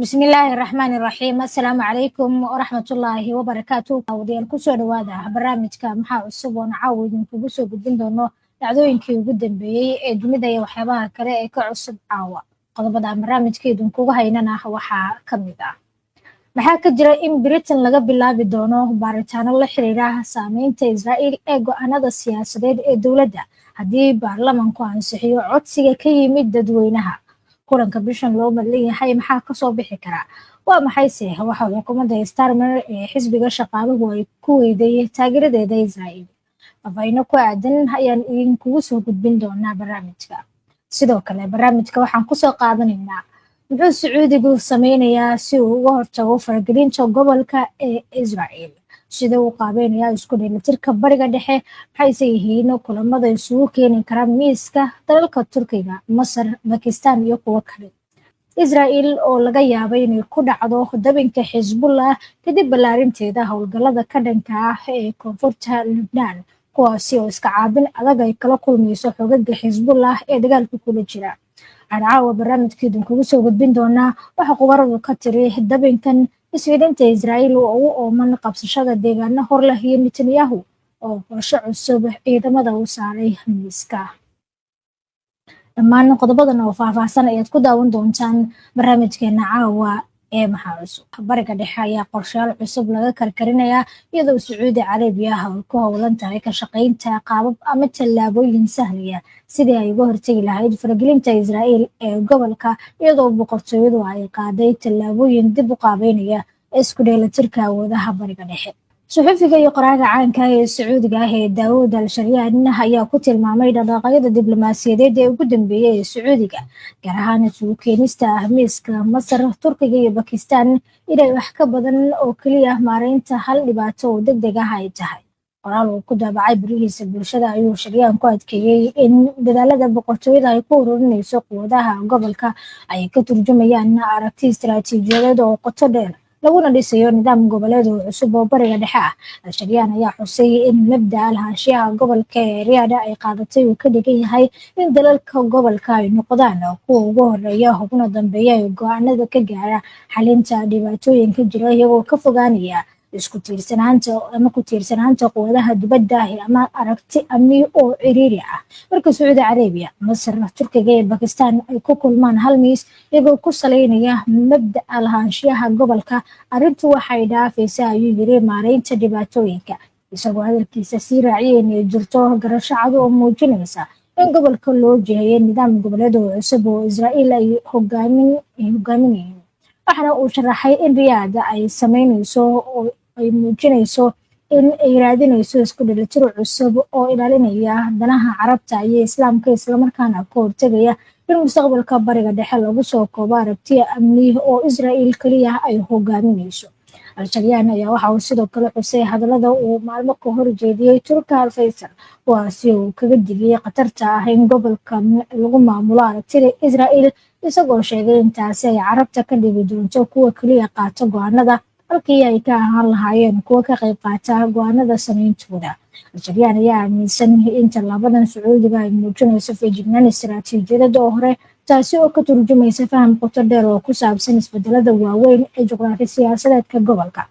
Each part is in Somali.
Bismillaahi raxmaani raxiim. Assalaamu calaykum waraxmatullaahi wabarakaatu. Wadayaal, kusoo dhawaada barnaamijka Maxaa Cusub, oona caawa idinkugu soo gudbin doono dhacdooyinkii ugu dambeeyey ee dunida iyo waxyaabaha kale ee ka cusub caawa. Qodobada aan barnaamijka idinkugu haynana waxaa ka mid ah: maxaa ka jira in Britain laga bilaabi doono baaritaano la xiriira saameynta Israa'iil ee go'aanada siyaasadeed ee dowladda haddii baarlamanku ansixiyo codsiga ka yimid dadweynaha? Kulanka bishan loo madlan yahay maxaa kasoo bixi karaa? Waa maxayse waxa xukuumadda Starmer ee xisbiga Shaqaaluhu ay ku weyday taageeradeeda Israa'iil? Faahfaahino ku aadan ayaan idinkugu soo gudbin doonaa barnaamijka. Sidoo kale barnaamijka waxaan kusoo qaadanaynaa: muxuu Sacuudigu sameynayaa si uu uga hortago faragelinta gobolka ee Israel? Sida uu qaabeynayaa isku dheelitirka Bariga Dhexe? Maxayse yihiin kulamada isugu keeni kara miiska dalalka Turkiga, Masar, Bakistan iyo kuwo kale? Israel oo laga yaabay inay ku dhacdo dabinka Xisbullah kadib ballaarinteeda howlgallada ka dhanka ah ee koonfurta Lubnaan, kuwaasi oo iska caabin adag ay kala kulmayso xogaga Xisbullah ee dagaalka kula jira. Waxaan caawa barnaamijka idinkugu soo gudbin doonaa waxa khubaradu ka tiri dabinkan isfidinta Israa'iil oo ugu ooman qabsashada deegaano hor leh, iyo Netanyahu oo qorshe cusub ciidamada u saaray miiska. Dhammaan qodobadan oo faahfaahsan ayaad ku daawan doontaan barnaamijkeena caawa ee Maxaa Cusub. Bariga Dhexe ayaa qorshayaal cusub laga karkarinayaa, iyadoo Sacuudi Carabiya ay ku howlan tahay ka shaqeynta qaabab ama tallaabooyin sahlaya sidii ay uga hortegi lahayd faragelinta Israa'iil ee gobolka, iyadoo boqortooyadu ay qaaday tallaabooyin dib u qaabeynaya isku dheelitirka awoodaha Bariga Dhexe. Suxufiga iyo qoraaga caanka ee Sacuudiga ah ee Daawud Al Sharyaan ayaa ku tilmaamay dhaqaaqyada diblomaasiyadeed ee ugu dambeeyay ee Sacuudiga, gaar ahaan isugu keenista ah miiska Masar, Turkiga iyo Bakistan, inay wax ka badan oo keliya maareynta hal dhibaato oo deg deg ah ay tahay. Qoraal uu ku daabacay barihiisa bulshada ayuu Sharyaan ku adkeeyey in dadaalada boqortooyada ay ku ururinayso quwadaha gobolka ay ka turjumayaan aragti istaraatiijiyadeed oo qoto dheer, laguna dhisayo nidaam goboleed oo cusub oo Bariga Dhexe ah. Al-Sharyaan ayaa xusay in mabda'a lahaanshiyaha gobolka ee Riyaada ay qaadatay uu ka dhigan yahay in dalalka gobolka ay noqdaan kuwa ugu horeeya uguna dambeeya ee go'aanada ka gaara xalinta dhibaatooyinka jira, iyagoo ka fogaanaya isku tiirsanaanta ama ku tiirsanaanta quwadaha dibadda ama aragti amni oo ciriiri ah. Marka Sacuudi Carabiya, Masar, Turkiga iyo Bakistan ay ku kulmaan hal miis iyagoo ku saleynaya mabda'a lahaanshiyaha gobolka, arrintu waxay dhaafaysaa, ayuu yiri, maareynta dhibaatooyinka, isagoo hadalkiisa sii raaciyay inay jirto garasho cad oo muujinaysa in gobolka loo jiheeyay nidaam goboleed oo cusub oo Israa'iil ay hogaaminayeen. Waxaana uu sharaxay in Riyaada ay sameynayso oo ay muujinayso in ay raadinayso isku dheelitir cusub oo ilaalinaya danaha Carabta iyo Islaamka, islamarkaana ka hortegaya in mustaqbalka Bariga Dhexe lagu soo koobo aragtiya amni oo Israa'iil keliya ay hogaaminayso. Al-Sharyaan ayaa waxa uu sidoo kale xusay hadallada uu maalmo ka hor jeediyey Turka Al Faysal, kuwaasi uu kaga digay khatarta ah in gobolka lagu maamulo aragtida Israa'iil, isagoo sheegay in taasi ay Carabta ka dhigi doonto kuwa keliya qaata go'aanada halkii ay ka ahaan lahaayeen kuwa ka qayb qaata go'aanada sameyntooda. Al-Sharyaan ayaa aaminsan in tallaabadan Sacuudiga ay muujinayso feejignaan istaraatiijiyadeed oo hore, taasi oo ka turjumaysa faham qoto dheer oo ku saabsan isbedelada waaweyn ee juqraafi siyaasadeedka gobolka.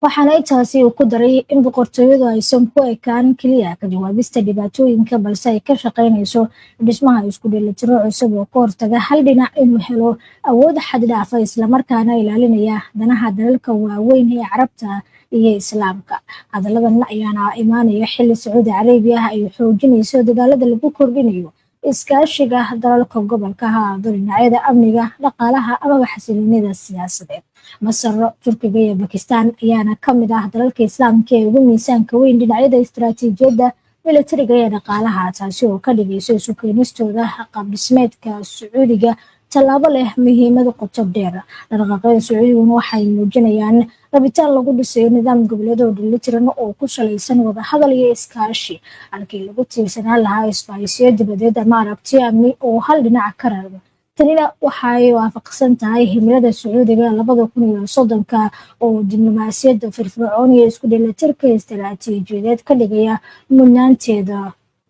Waxaana intaasi uu ku daray in boqortooyadu aysan ku ekaan keliya ka jawaabista dhibaatooyinka, balse ay ka shaqeynayso dhismaha isku dheelitiro cusub oo ka hortaga hal dhinac inuu helo awood xad dhaafa, islamarkaana ilaalinaya danaha dalalka waaweyn ee Carabta iyo Islaamka. Hadalladan ayaana imaanaya xilli Sacuudi Carabiya ay xoojinayso dadaalada lagu kordhinayo iskaashiga dalalka gobolka, ha ahaado dhinacyada amniga, dhaqaalaha amaba xasiloonida siyaasadeed. Masar, Turkiga iyo Bakistan ayaana ka mid ah dalalka Islaamka ee ugu miisaanka weyn dhinacyada istaraatiijiyadda, milatariga iyo dhaqaalaha, taasi oo ka dhigayso isu keenistooda qaabdhismeedka Sacuudiga tallaabo leh muhiimad qoto dheer. Dhaqaaqyada Sacuudiguna waxay muujinayaan rabitaan lagu dhisayo nidaam goboleed oo dheelitiran oo ku salaysan wadahadal iyo iskaashi, halkii lagu tiirsanaan lahaa isbahaysiyo dibadeed ama aragtiyo amni oo hal dhinac ka raran. Tanina waxay waafaqsan tahay himilada Sacuudiga 2030-ka oo diblomaasiyadda firfircoon iyo isku dheelitirka istaraatiijiyadeed ka dhigaya mudnaanteeda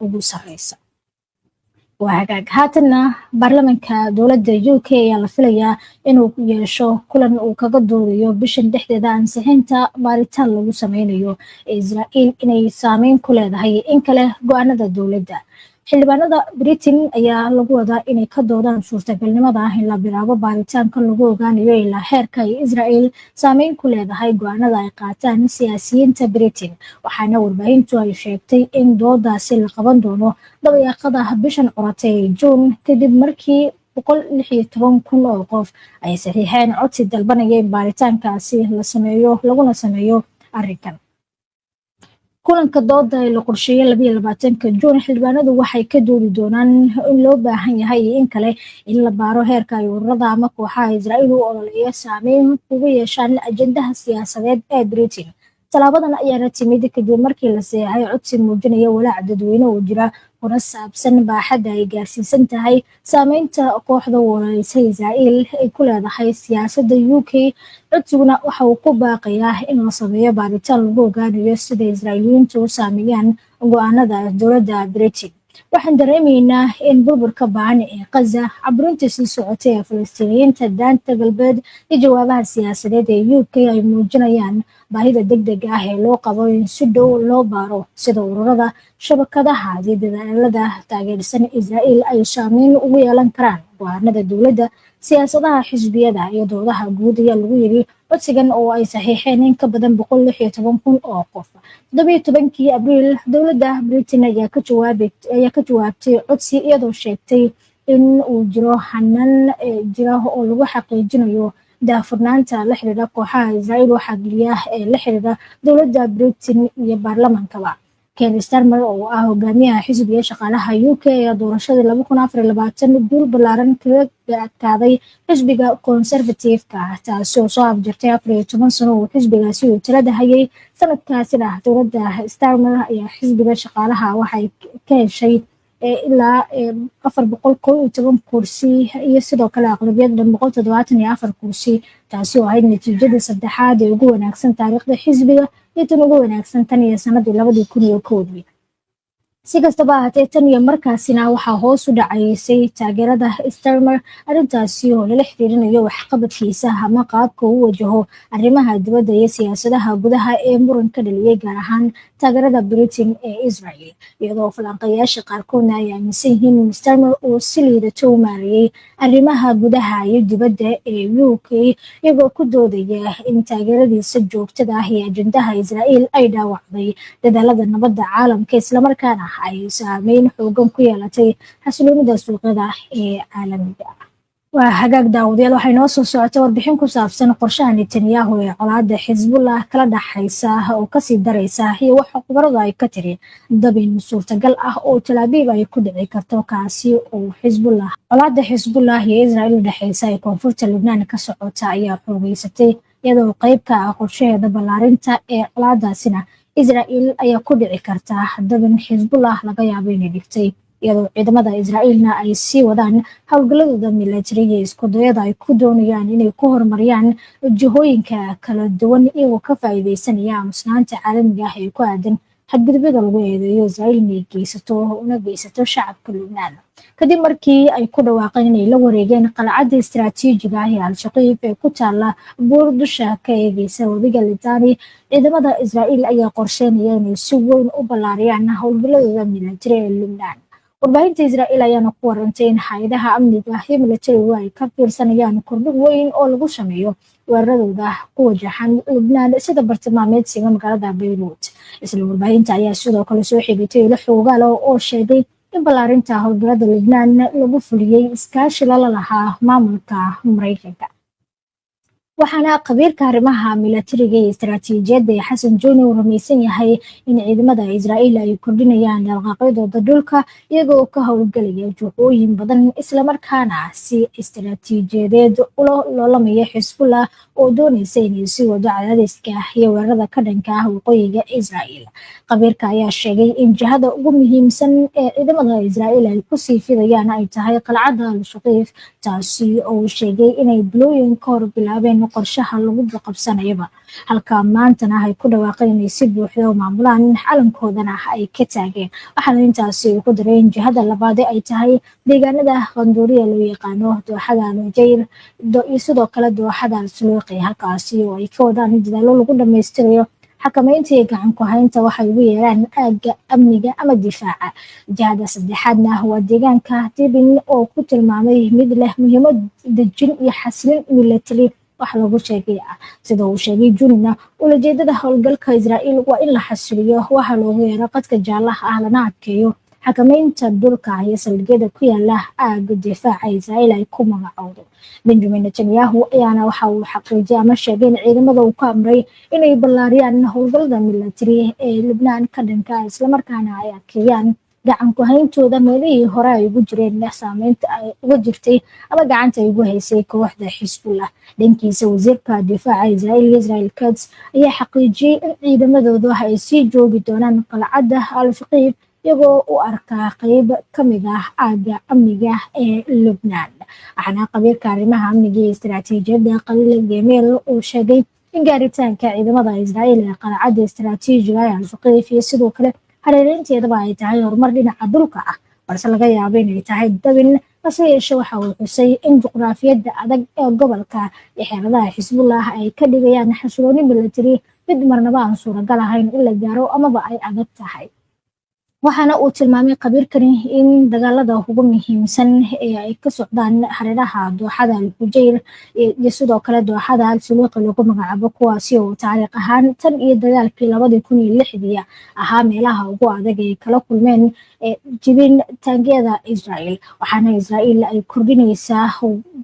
ugu sarreysa. Waa hagaag. Haatanna baarlamanka dowladda UK ayaa la filayaa inuu yeesho kulan uu kaga doodayo bishan dhexdeeda ansixinta baaritaan lagu sameynayo Israa'iil inay saameyn ku leedahay in kale go'aanada dowladda. Xildhibaanada Britain ayaa lagu wadaa inay ka doodaan suurtagalnimada ah in la bilaabo baaritaanka lagu ogaanayo ilaa heerka ay Israel saameyn ku leedahay go'aanada ay qaataan siyaasiyiinta Britain, waxaana warbaahintu ay sheegtay in doodaasi la qaban doono dabayaaqada bishan curatay ee Juun, kadib markii 116,000 oo qof ay saxiixeen codsi dalbanaya in baaritaankaasi la sameeyo, laguna sameeyo arrinkan. Kulanka dooda ee la qorsheeyay 22-ka Juun, xildhibaanadu waxay ka doodi doonaan in loo baahan yahay iyo in kale in la baaro heerka ay ururada ama kooxaha Israa'iil u ololeeya saameyn ugu yeeshaan ajendaha siyaasadeed ee Britain. Tallaabadan ayaana timid kadib markii la saxeexay codsi muujinaya walaac dadweyne oo jira, kuna saabsan baaxadda ay gaarsiisan tahay saameynta kooxda u ololeysa Israa'iil ay ku leedahay siyaasadda UK. Codsiguna waxa uu ku baaqayaa in la sameeyo baaritaan lagu ogaanayo sida Israa'iiliyiintu u saameeyaan go'aanada dowladda Britain. "Waxaan dareemaynaa in burburka ba'an ee Qaza, caburinta sii socotay ee Falastiiniyiinta Daanta Galbeed iyo jawaabaha siyaasadeed ee UK ay muujinayaan baahida degdega ah ee loo qabo in si dhow loo baaro sida ururada, shabakadaha iyo dadaalada taageersan Israa'iil ay saameyn ugu yeelan karaan go'aanada dowladda, siyaasadaha xisbiyada iyo doodaha guud," ayaa lagu yiri codsigan oo ay saxiixeen in ka badan 116,000 oo qof. 17-kii Abriil, dowladda Britain ayaa ka jawaabtay codsi, iyadoo sheegtay in uu jiro hanaan jira oo lagu xaqiijinayo daahfurnaanta la xiriira kooxaha Israa'iil u xagliya ee la xiriira dowladda Britain iyo baarlamaankaba. Keir Starmer, oo ah hogaamiyaha xisbiga shaqaalaha UK, ayaa doorashadii 2024 guul ballaaran kaga adkaaday xisbiga Conservative-ka, taasi oo soo afjartay 14 sano oo xisbigaasi uu talada hayay. Sanadkaasina dowladda Starmer ayaa xisbiga shaqaalaha waxay ka heshay ilaa 411 kursi iyo sidoo kale aqlabiyad dhan 174 kursi, taasi oo ahayd natiijadii saddexaad ee ugu wanaagsan taariikhda xisbiga iyo tan ugu wanaagsan tan iyo sanadii 2001-dii. Si kastaba ahaatee, tan iyo markaasina waxaa hoos u dhacaysay taageerada Starmer, arrintaasi oo lala xiriirinayo waxqabadkiisa ama qaabka uu wajaho arrimaha dibadda iyo siyaasadaha gudaha ee muran ka dhaliyay, gaar ahaan taageerada Britain ee Israel, iyadoo falanqayaasha qaarkoodna ay aaminsan yihiin in Starmer uu si liidato u maareeyey arrimaha gudaha iyo dibadda ee UK, iyagoo ku doodaya in taageeradiisa joogtada ah ee ajendaha Israel ay dhaawacday dadaalada nabadda caalamka, islamarkaana ay saameyn xoogan ku yeelatay xasiloonida suuqyada ee caalamiga ah. Waa hagaag, daawadayaal, waxay noo soo socotay warbixin ku saabsan qorshaha Netanyahu ee colaada Xisbullah kala dhaxaysa oo kasii daraysa, iyo waxa khubaradu ay ka tiri dabin suurtagal ah oo Talaabiib ay ku dhici karto, kaasi oo Xisbullah. Colaada Xisbullah iyo Israel u dhexeysa ee koonfurta Lubnaan ka socota ayaa xoogeysatay, iyadoo qeyb ka ah qorshaheeda ballaarinta ee colaadaasina Israel ayaa ku dhici karta dabin Xisbullah laga yaabo inay dhigtay, iyadoo ciidamada Israa'iilna ay sii wadaan howlgalladooda milatari iyo iskudayada ay ku doonayaan inay ku horumariyaan jihooyinka kala duwan, iyagoo ka faa'iideysanaya aamusnaanta caalamiga ah ee ku aadan xadgudubyada lagu eedeeyo Israa'iil inay geysato una geysato shacabka Lubnaan. Kadib markii ay ku dhawaaqeen inay la wareegeen qalcadda istaraatiijiga ah ee Al-Shaqiif ee ku taala buur dusha ka eegeysa webiga Litani, ciidamada Israa'iil ayaa qorsheynaya inay si weyn u ballaariyaan howlgalladooda milatari ee Lubnaan. Warbaahinta Israa'iil ayaana ku warantay in hay'adaha amniga iyo milatarigu ay ka fiirsanayaan kordhin weyn oo lagu sameeyo weeraradooda ku wajahan Lubnaan, sida bartilmaameedsiga magaalada Bayruut. Isla warbaahinta ayaa sidoo kale soo xigatay ilo xoogaal oo sheegay in ballaarinta howlgallada Lubnaan lagu fuliyey iskaashi lala lahaa maamulka Maraykanka. Waxaana khabiirka arrimaha milatariga iyo istaraatiijiyadda ee Xasan Joni uu rumaysan yahay in ciidamada Israa'iil ay kordhinayaan dhaqaaqyadooda dhulka, iyagoo ka howlgelaya jihooyin badan, islamarkaana si istaraatiijiyadeed ula loolamaya Xisbullah oo doonaysa inay sii wado cadaadiska iyo weerarada ka dhanka ah waqooyiga Israa'iil. Khabiirka ayaa sheegay in jihada ugu muhiimsan ee ciidamada Israa'iil ay kusii fidayaan ay tahay qalcadda Al-Shaqiif, taasi oo sheegay inay bilooyin ka hor bilaabeen. qorshaha lagu qabsanayaba, halka maantana ay ku dhawaaqeen inay si buuxda u maamulaan, calankoodana ay ka taageen. Waxaana intaasi ku daray in jihada labaad ay tahay deegaanada Qanduuriya loo yaqaano, dooxada Alujayr iyo sidoo kale dooxada Al-Suluuqi, halkaasi oo ay ka wadaan dadaalo lagu dhamaystirayo xakamaynta iyo gacan ku haynta waxay ugu yeeraan aagga amniga ama difaaca. Jihada saddexaadna waa deegaanka Dibin oo ku tilmaamay mid leh muhiimad dejin iyo xasilin milatari wax lagu sheegay ah. Sida uu sheegay Junina, ulajeedada howlgalka Israa'iil waa in la xasiliyo waxa loogu yeero qadka jaalaha ah, lana adkeeyo xakamaynta dhulka iyo saldhigyada ku yaala aagga difaaca Israa'iil ay ku magacowdo. Benjamin Netanyahu ayaana waxa uu xaqiijiyay ama sheegay in ciidamada uu ku amray inay ballaariyaan howlgallada milatari ee Lubnaan ka dhanka, islamarkaana ay adkeeyaan gacan ku hayntooda meelihii hore ay ugu jireen saameynta ay uga jirtay ama gacanta ay ugu haysay kooxda Xisbullah. Dhankiisa, wasiirka difaaca Israa'iil Israel Katz ayaa xaqiijiyey in ciidamadoodu ay sii joogi doonaan qalcadda Al-Faqiif, iyagoo u arkaa qeyb ka mid ah aagga amniga ee Lubnaan. Waxaana qabiirka arrimaha amniga iyo istaraatiijiyadda Khaliil Gemel uu sheegay in gaaritaanka ciidamada Israa'iil ee qalcadda istaraatiijiga ee Al-Faqiif iyo sidoo kale hareereynteedaba ay tahay horumar dhinaca dhulka ah, balse laga yaabo inay tahay dabin. Hase yeeshe, waxa uu xusay in juqraafiyadda adag ee gobolka iyo xeeladaha Xisbullah ay ka dhigayaan xasilooni milatari mid marnaba aan suuragal ahayn in la gaaro amaba ay adag tahay. Waxaana uu tilmaamay khabiirkani in dagaalada ugu muhiimsan ee ay ka socdaan hareeraha dooxada Al-Xujayr iyo sidoo kale dooxada Al-Suluuqi lagu magacaabo, kuwaasi oo taariikh ahaan tan iyo dagaalkii 2006-dii ahaa meelaha ugu adag ay kala kulmeen jibin taangiyada Israel. Waxaana Israel ay kordhinaysaa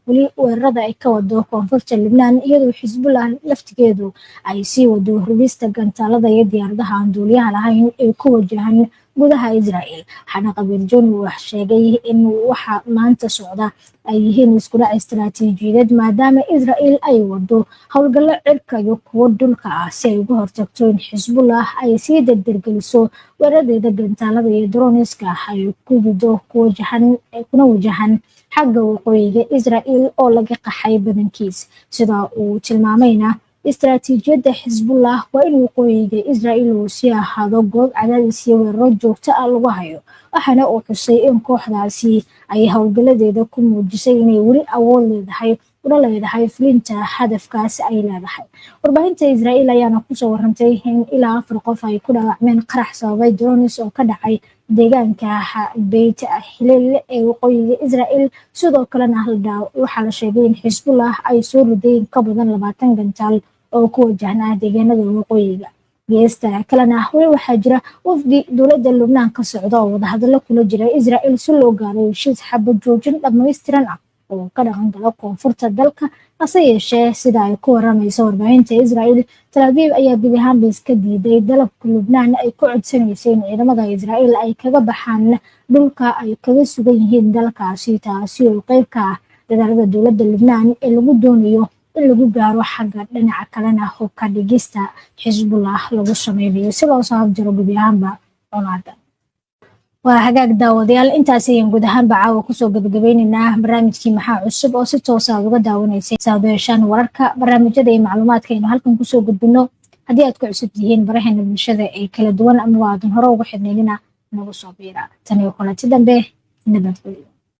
weli weerarada ay ka wado koonfurta Lubnaan, iyadoo Xisbullah laftigeedu ay sii wado ridista gantaalada iyo diyaaradaha aan duuliyaha lahayn ee ku wajahan gudaha Israel. Waxaana qabiir John uu sheegay in waxa maanta socda ay yihiin iskudhac istaraatiijiyadeed, maadaama Israel ay wado howlgallo cirka iyo kuwo dhulka ah si ay uga hortagto in Xisbullah ay sii dardargeliso weeraradeeda gantaalada iyo droniska ay ku rido kuna wajahan xagga waqooyiga Israel oo laga qaxay badankiis. Sida uu tilmaamayna, istaraatiijiyadda Xisbullah waa in waqooyiga Israel uu sii ahaado goob cadaadis iyo weeraro joogto ah lagu hayo. Waxaana uu xusay in kooxdaasi ay howlgaladeeda ku muujisay inay weli awood leedahay una leedahay fulinta hadafkaas ay leedahay. Warbaahinta Israel ayaana kusoo warantay in ilaa afar qof ay ku dhaawacmeen qarax sababay drones oo ka dhacay deegaanka Beit Xilil ee waqooyiga Israel. Sidoo kalena waxaa la sheegay in Xisbullah ay soo riday in ka badan 20 gantaal oo ku wajahnaa deegaanada waqooyiga. Geesta kalena, weli waxaa jira wafdi dowladda Lubnaan ka socda oo wadahadallo kula jira Israel si loo gaaro heshiis xabad joojin dhammaystiran ah oo ka dhaqan gala koonfurta dalka. Hase yeeshee, sida ay ku waramayso warbaahinta Israel, Tel Aviv ayaa gebi ahaanba iska diiday dalabka Lubnaan ay ku codsanaysay in ciidamada Israel ay kaga baxaan dhulka ay kaga sugan yihiin dalkaasi, taasi oo qeyb ka ah dadaalada dowladda Lubnaan ee lagu doonayo in lagu gaaro xagga dhinaca kalena hubka dhigista Xisbullah lagu sameynayo si loo soo afjaro gebi ahaanba colaada. Waa hagaag, daawadayaal, intaas ayaan guud ahaanba caawa kusoo gabagabeyneynaa barnaamijkii Maxaa Cusub oo si toosa aad uga daawanaysay. Saad u heshaan wararka, barnaamijyada iyo macluumaadka aynu halkan kusoo gudbino, haddii aad ku cusub tihiin baraheena bulshada ee kala duwan amaba aadan hore ugu xidhnaynina, nagu soo biira. Tan iyo kulanti dambe, nabadgelyo.